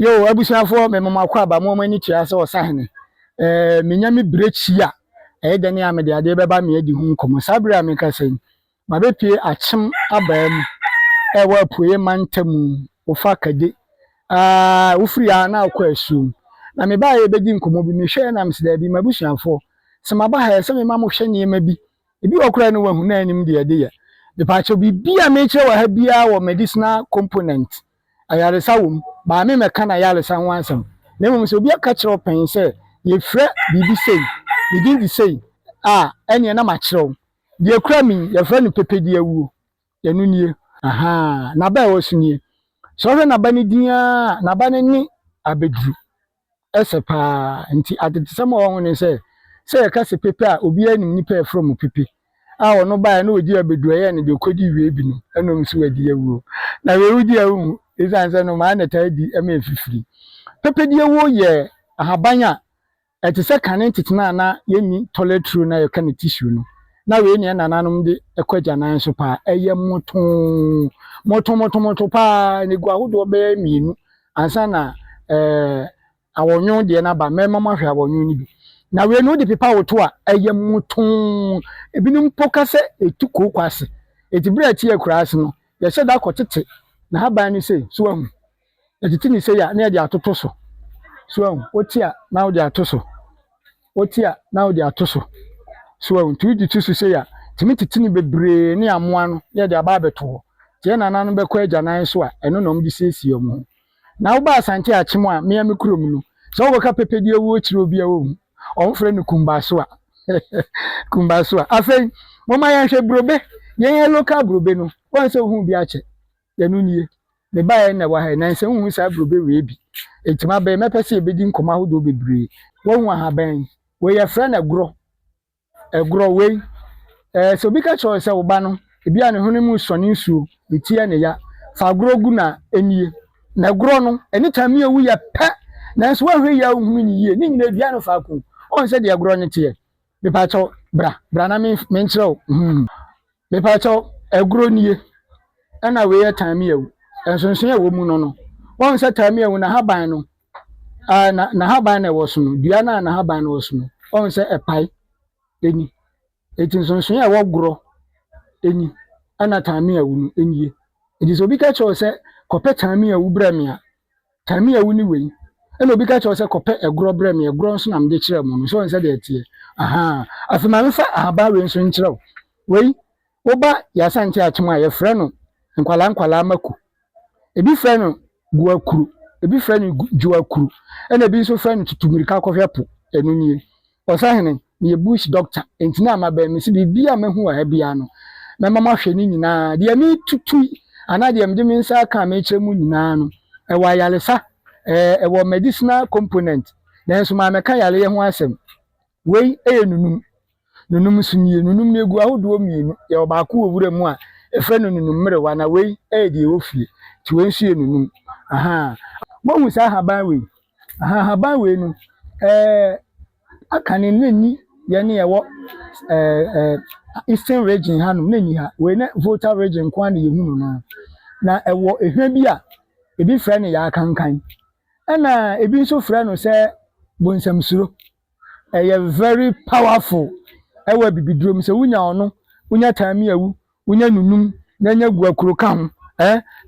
Yo, abusuafoɔ, mema mo akwaaba, mo ani tua sɛ ɔsahene. Menya me brekyi a, ɛyɛ dɛn a mede adeɛ bɛba me adi ho nkɔmmɔ. Saa bere a meka sɛ yi, mabɛpue Akyem abaa mu ɛwɔ Apueeɛ mantam, wofa Kade. Ah, wofiri ha na wokɔ asuom. Na mebaeɛ yɛbɛdi nkɔmmɔ bi, mehwɛɛ na mesɛ daabi, m'abusuafoɔ, sɛ maba ha sɛ mema mohwɛ nneɛma bi. Ebi wɔ koraa no wahu na anim deɛ ɛde yɛ. Mepaakyɛw, biribi a mekyerɛ wɔ ha biara wɔ medicinal component. Ayaresa wɔ mu. Maame mɛka na ayaresa ho asɛm. Na mmom sɛ obi aka kyerɛ wo pɛn sɛ yɛfrɛ biribi sei, ne din de sei a, ɛneɛ na makyerɛ wo. Deɛ kura mi yɛfrɛ no pepedi awuo. Ɛno nie. Ahaa, n'aba a ɛwɔ so nie. Sɛ ɔhwɛ n'aba no din a, n'aba no ne abɛduru. Ɛsɛ paa. Nti atetesɛm a ɛwɔ ho ne sɛ yɛka sɛ pepe a, obiara nim nipa a yɛfrɛ mo pepe. A ɔno baeɛ na ɔdi abɛduru, ɛyɛ no deɛ ɔkɔdi wie bi no, ɛna ɔmo nso wadi awuo. Na wei wodi awu ɛsiane sɛ nnomaa na ɛtaa di ma ɛfifiri. Pepedi awuo yɛ ahaban a ɛte sɛ kane tete no a na yɛnni toilet roll na yɛka no tissue no. Na wei ne nananom de kɔ agyanan so paa. Ɛyɛ mmotoo motomotomoto paa na egu ahodoɔ bɛyɛ mmienu ansa na awɔnwo deɛ no aba. Mɛma mo ahwɛ awɔnwo no bi. Na wei no wode pepa wo to a, ɛyɛ mmotoo. Ebinom mpo ka sɛ ɛtu kooko ase. Eti bere a ɛte akuraa ase no, yɛhyɛ da kɔtete n'ahaban no sei, so wahu. Yɛtete ne sei a, na yɛde atoto so. So wahu, wote a na wode ato so. Wote a na wode ato so. So wahu, nti wode to so sei a, tumi tete no bebree ne amoa no na yɛde aba abɛto hɔ. Nti yɛn nananom bɛkɔ agyanan so a, ɛno na wɔde siesie wɔn ho. Na woba Asante Akyem a, mmea me kurom no, sɛ wokɔka pepedi awuo kyerɛ obi a wɔhu, ɔmfrɛ no kumbasoa. Kumbasoa. Afei, momma yɛnhwɛ burobe. Yɛn yɛ local burobe no, wɔn sɛ wohu bi akyɛ. Yɛno nie. Mebaeɛ na ɛwɔ ha yi, nansa wohu saa burobe wei bi. Enti mabɛn, mɛpɛ sɛ yɛbɛdi nkɔmmɔ ahodoɔ bebree. Wohu ahaban yi, wei yɛfrɛ no ɛgorɔ. Ɛgorɔ wei, sɛ obi ka kyerɛ wo sɛ wo ba no, ebi a ne hwene mu sɔne nsuo, ne ti yɛ ne ya, fa agorɔ gu na ɛnie. Na ɛgorɔ no, ɛne tame ewu yɛ pɛ, nanso woanhwɛ yie a wohunu ne yie. Ne nyinaa dua no faako. Ɔn sɛ deɛ ɛgorɔ no teɛ. Mepaakyɛw, bra, bra na menkyerɛ wo. Mepaakyɛw, ɛgorɔ nie. Ɛna wei yɛ tame ewu. Nsonsonoe a ɛwɔ mu no, wɔn sɛ tame ewu n'ahaban no, na n'ahaban na ɛwɔ so no, dua no a n'ahaban no wɔ so no, wɔn sɛ ɛpae ɛni. Eti nsonsonoe a ɛwɔ gorɔ ɛni ɛna tame ewu no ɛnie. Eti sɛ obi ka kyerɛ wo sɛ kɔpɛ tame ewu brɛ me a, tame ewu ne wei. Ɛna obi ka kyerɛ wo sɛ kɔpɛ ɛgorɔ brɛ me, ɛgorɔ nso na mede kyerɛ mo no. So wɔn sɛ deɛ ɛteɛ. Ahaa. Afei maame fa ahaban wei nso nkyerɛ wo. Wei, woba yɛ Asante Akyem a, yɛfrɛ no nkwalaa nkwalaa mako. Ebi frɛ no guakuru, ebi frɛ no dwoakuru, ɛna ebi nso frɛ no tutumirika kɔhwɛ po. Ɛno nie. Ɔsahene, meyɛ bush doctor, nti na ama bɛn me sɛ biribi a mahu wɔ ha biara no, mɛma mo ahwɛ ne nyinaa. Deɛ metutu yi, anaa deɛ mede me nsa aka a mekyerɛ mu nyinaa no, ɛwɔ ayaresa, ɛwɔ medicinal component. Nanso maa mɛka yareɛ ho asɛm. Wei yɛ nunum. Nunum nso nie. Nunum no egu ahodoɔ mmienu. Yɛwɔ baako wɔ wura mu a yɛfrɛ no nunum mmerewa, na wei yɛ deɛ ɛwɔ fie. Nti wei nso yɛ nunum. Ahaa. Moahu saa ahaban wei? Aha, ahaban wei no, aka ne ne nni yɛn ne yɛwɔ ɛɛ ɛɛ Eastern Region hanom ne nni ha. Wei ne Volta Region nko ara na yɛhu no no. Na ɛwɔ ehwɛ bi a ebi frɛ no yaakankan. Ɛna ebi nso frɛ no sɛ bonsamsuro. Ɛyɛ very powerful ɛwɔ abibiduro mu. Sɛ wonya ɔno, wonya taami awu, wonya nunum na nya guakuro ka ho,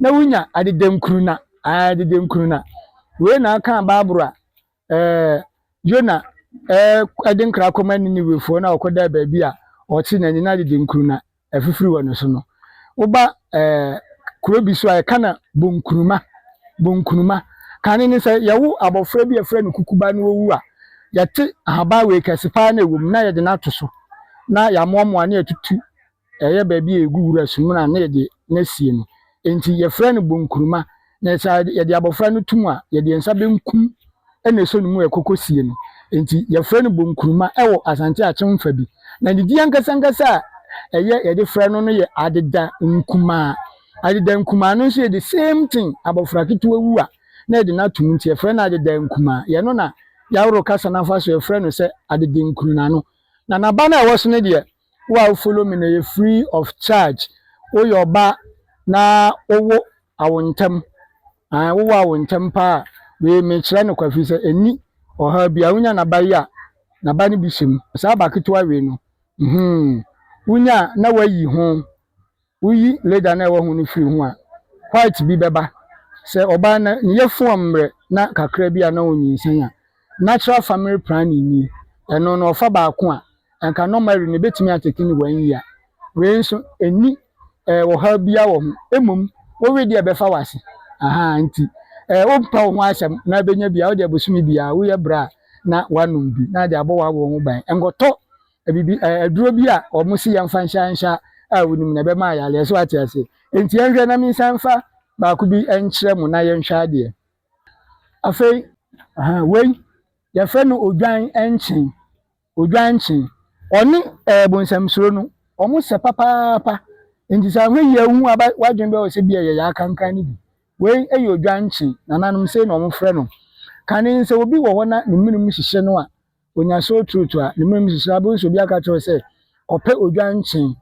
na wonya adedankuruna, adedankuruna. Wei na aka Baaburo a Yona ɛde nkra kɔma Niniwefoɔ na ɔkɔdaa baabi a ɔte n'ani na adedankuruna afifiri wɔ ne so no. Woba kuro bi so a yɛka no bonkuruma, bonkuruma. Kane ne sɛ yɛwo abɔfra bi a yɛfrɛ no kukuba na owu a, yɛte ahaban wei kɛse paa na ɛwɔ mu na yɛde no ato so na yɛamoamoa na yɛtutu ɛyɛ baabi a ɛgu wura sumina na yɛde no asie no. Enti yɛfrɛ no bonkuruma. Na sɛ yɛde abɔfra no to mu a, yɛde yɛn nsa benkum ɛna ɛsɔ ne mu a ɛkɔkɔ sie no. Enti yɛfrɛ no bonkuruma ɛwɔ Asante Akyem fa bi. Na ne din ankasa ankasa a ɛyɛ yɛde frɛ no no yɛ adeda nkumaa. Adeda nkumaa no nso yɛ the same thing. Abɔfra ketewa wu a na yɛde no ato mu nti yɛfrɛ no adeda nkumaa. Yɛno na yɛahoro kasa no afa so yɛfrɛ no sɛ adeda nkuruna no. Na n'aba no a ɛwɔ so no deɛ, wo a wo follow me no yɛ free of charge. Woyɛ ɔba na wowo awo ntɛm, wowɔ awo ntɛm paa a, Wei mekyerɛ no kwa firi sɛ ɛnni ɔhaw biara. Wonya n'aba yi a, n'aba no bi hyɛ mu. Saa aba ketewa wei no, mhm, wonya a na wayi ho. Woyi leather no a ɛwɔ ho no firi ho a, white bi bɛba. Sɛ ɔbaa no ne yafunu mmerɛ na kakra bi a na ɔnyinsɛn a, natural family planning nie. Ɛno no ɔfa baako a, anka normally no ebɛtumi atake no one year. Wei nso ɛnni ɔhaw biara wɔ ho. Mmom wowe deɛ ɛbɛfa w'ase. Ahaa nti wompɛ wo ho asɛm na bɛnya bi a, wode abosome biara woyɛ berɛ a na woanom bi na de abɔ w'awoɔ ho ban. Nkɔtɔ bibi aduro bi a wɔn si yɛmfa nhyɛ nhyɛ a wonim na ɛbɛma ayareɛ so ate ase. Nti yɛnhwɛ na mensan mfa baako bi nkyerɛ mo na yɛnhwɛ adeɛ. Afei wei yɛfrɛ no odwan nkyen. Odwan nkyen. Ɔne bonsam-suro no, wɔn sɛ papaapa. Nti sɛ ahwɛ yie ahu aba w'adwene bɛwɔ sɛ bi a yɛyɛ akankan no bi. Wei yɛ odwan nkyen. Nananom sei na wɔfrɛ no. Kane sɛ obi wɔ hɔ na ne menem hyehyɛ no a, onya sore throat a, ne menem hyehyɛ no, abɛhu sɛ obi aka kyerɛ wo sɛ kɔpɛ odwan nkyen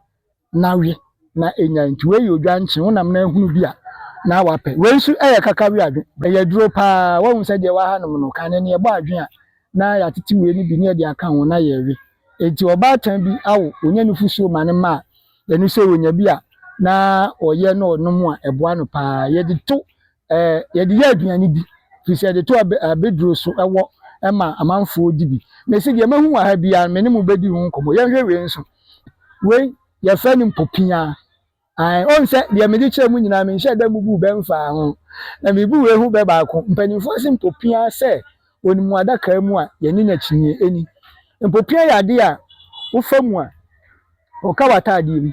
na we na enya. Nti wei yɛ odwan nkyen. Wonam na ahunu bi a na wapɛ. Wei nso yɛ kakawe adwe. Ɛyɛ aduro paa. Wahu sɛ deɛ ɛwɔ hanom no, kane no yɛbɔ adwe a, na yɛatete wei no bi na yɛde aka ho na yɛrewe. Nti ɔbaatan bi awo, onya nufusuo ma ne mma a, ɛno sɛ onya bi a na ɔyɛ na ɔnom a, ɛboa no paa. Yɛde to yɛde yɛ aduane bi firi sɛ yɛde to abɛduro so ɛwɔ ɛma amanfoɔ di bi. Mesi deɛ mahu wɔ ha biara, me ne mo bɛdi ho nkɔmmɔ. Yɛnhwɛ wei nso. Wei yɛfrɛ no mpopia. Ae, ɔn sɛ deɛ mede kyerɛ mu nyinaa menhyɛ da mubu bɛ mfaa ho. Na mebu wei ho bɛ baako. Mpanimfoɔ se mpopia sɛ onim adaka mu a yɛne n'akyinnye ani. Mpopia yɛ adeɛ a wofa mu a ɔka w'ataadeɛ mu.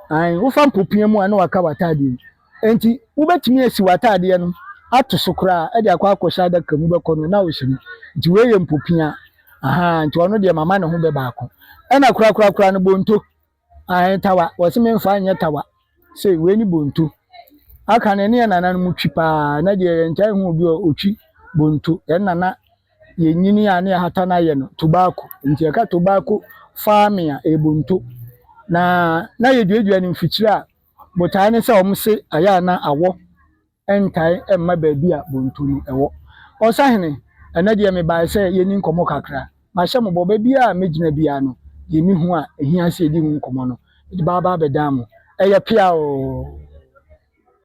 Ae, wofa mpopia mu a na waka w'ataadeɛ mu. Enti wobɛtumi asi w'ataadeɛ no ato so koraa de akɔ akɔhyɛ adaka mu bɛkɔ no na wohyɛ mu. Nti wei yɛ mpopia. Aha, nti ɔno deɛ mama ne ho bɛ baako. Ɛna korakorakora no bonto. Ae, tawa. Wɔse memfa nyɛ tawa. Sei, wei ne bonto. Aka no ne yɛn nananom twi paa. Na deɛ yɛntae hu obi a ɔtwi bonto. Yɛn nana yɛnyini a ne yɛhata no ayɛ no tobacco. Nti yɛka tobacco farming a, ɛyɛ bonto. Na na yɛduadua no mfikyire a, botae ne sɛ wɔn se ayɛ a na awɔ ntae mma baabi a bonto no ɛwɔ. Ɔsahene, ɛnɛ deɛ mebae sɛ yɛni nkɔmmɔ kakra. Mahyɛ mo bɔ, baabi a mɛgyina biara no, deɛ mehu a ɛhia sɛ yɛdi ho nkɔmmɔ no, mede baaba abɛdan mo. Ɛyɛ pea oo.